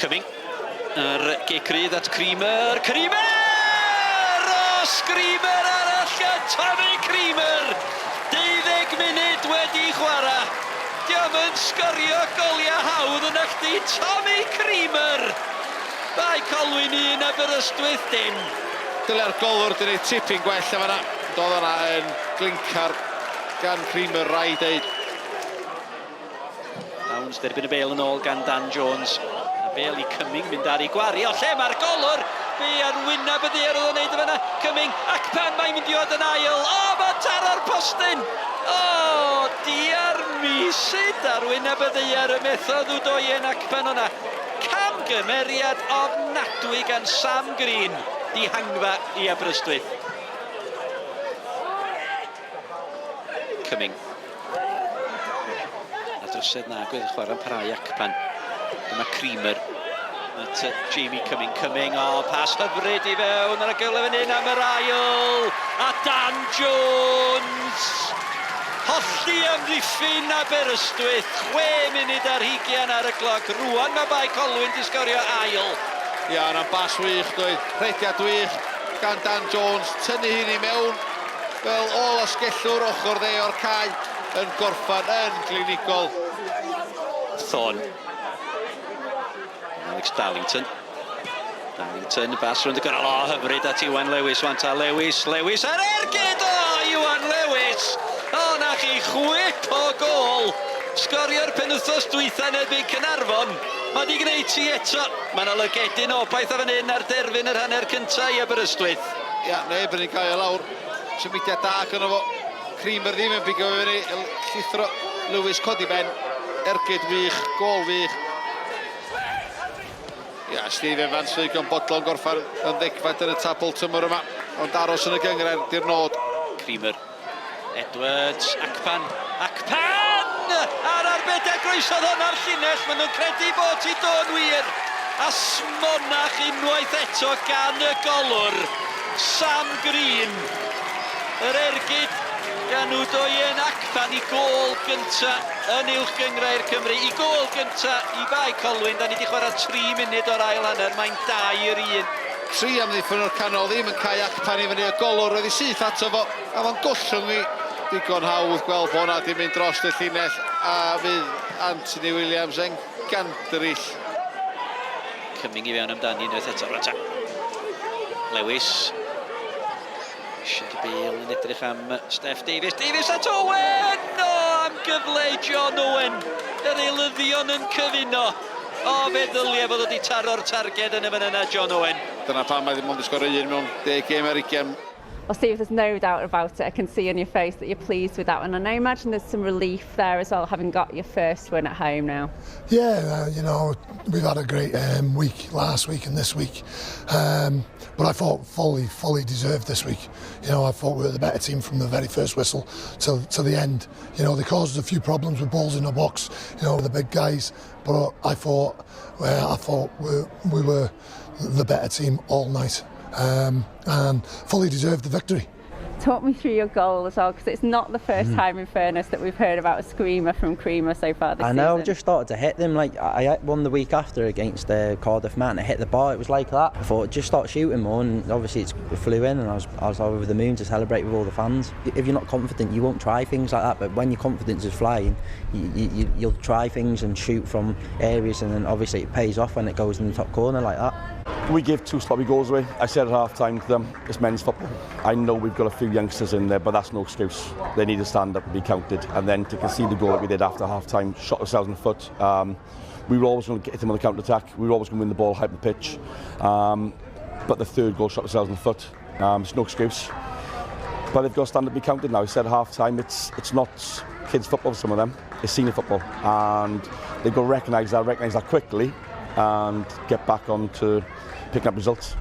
Cumming. Yr gic rydd at Creamer. Creamer! O, screamer arall gan Tommy Creamer! 12 munud wedi chwarae. Diom yn sgorio goliau hawdd yn chdi, Tommy Creamer! Bae Colwyn 1, Aberystwyth dim. Dyle'r golwr di wneud tipyn gwell yn fanna. Doedd hwnna yn glincar gan Creamer, rhaid deud. Downs derbyn y bêl yn ôl gan Dan Jones. A bêl i Cumming mynd ar ei gwari. O lle mae'r golwr? Be ar wyneb y ddaear oedd o'n neud yn fanna? Cumming, ac pan mae'n mynd i fod yn ail. O, mae'n taro'r postyn! O, diar mi, sut ar wyneb y ddaear y methodd Udoyen Akpan o'na. Camgymeriad ofnadwy gan Sam Green. Dihangfa i Aberystwyth. Cumming. A drysedd na, gwedd y chwarae'n parhau Akpan. Dyma Creamer. At Jamie Cumming. Cumming, o, pas hyfryd i fewn ar y gyfle fan hyn am yr ail. A Dan Jones! Holli amddiffyn Aberystwyth. 6 munud ar hugian ar y cloc. Rwan mae Bae Colwyn di sgorio ail. Ia, yna'n bas wych doedd. Rhediad wych gan Dan Jones. Tynnu hyn i mewn fel ôl asgellwr ochr dde o'r cae yn gorffan yn glinigol. Thorne. Alex Darlington. Darlington, bas rownd y gornel. O, hyfryd at Iwan Lewis. Wan ta Lewis, Lewis ar ergyd! O, Iwan Lewis! O, na chi chwip o gôl! Sgorio'r penwythnos dwytha yn erbyn Caernarfon. Mae di gwneud ti eto. Mae yna lygedyn o obaith o fan hyn ar derfyn yr hanner cyntaf i Aberystwyth. Ia, neb yn ei gael lawr. Symudiad da gynno fo. Creamer ddim yn bigo fe fyny. Llithro Lewis codi ben. Ergyd wych, gôl wych. Ia, Steve Evans ddigon bodlon gorffan yn ddegfed yn y tabl tymor yma. Ond aros yn y gynghrair di'r nod. Creamer. Edwards, Akpan, Akpan! A'r arbediad groesodd hwn ar llinell, maen nhw'n credu bod hi do'n wir. A smonach unwaith eto gan y golwr, Sam Green. Yr ergyd gan Udoyen Akpan i gôl gynta yn Uwch Gynghrair Cymru. I gôl gynta i Bae Colwyn. Da ni wedi chwarae 3 munud o'r ail hanner, mae'n 2-1. Tri amddiffyn o'r canol ddim yn cael Akpan i fyny, y golwr oedd i syth ato fo, a fo'n gollwng i digon hawdd gweld bod hwnna di mynd dros y llinell, a fydd Anthony Williams yn gandryll. Cumming i fewn amdani unwaith eto. Rwan ta. Lewis. Eisiau bêl yn edrych am Steff Davies. Davies at Owen! O, am gyfle i John Owen. Yr eilyddion yn cyfuno. O, fe ddylia fod wedi taro'r targed yn y fan yna, John Owen. Dyna pam mae ddim ond yn sgorio un mewn 10 gêm ar 20. Well, Steve, there's no doubt about it. I can see on your face that you're pleased with that one. And I imagine there's some relief there as well, having got your first win at home now. Yeah, we've had a great week last week and this week. But I thought fully deserved this week. I thought we were the better team from the very first whistle to the end. They caused us a few problems with balls in the box, the big guys. But I thought, we were the better team all night. And fully deserved the victory. Talk me through your goal as well, because it's not the first time in fairness that we've heard about a screamer from Creamer so far this I know, season. I just started to hit them. I hit one the week after against Cardiff Met, and I hit the bar. It was like that. I thought, just start shooting more, and obviously it flew in, and I was over the moon to celebrate with all the fans. If you're not confident, you won't try things like that, but when your confidence is flying, you'll try things and shoot from areas, and then obviously it pays off when it goes in the top corner like that. We give 2 sloppy goals away. I said at half time to them, it's men's football. I know we've got a few youngsters in there, but that's no excuse. They need to stand up and be counted. And then to concede the goal like we did after half time, shot ourselves in the foot. We were always going to get them on the counter attack. We were always going to win the ball, hype the pitch. But the third goal shot ourselves in the foot. It's no excuse. But they've got to stand up and be counted now. I said at half time, it's not kids football for some of them. It's senior football. And they've got to recognise that quickly and get back on to picking up results.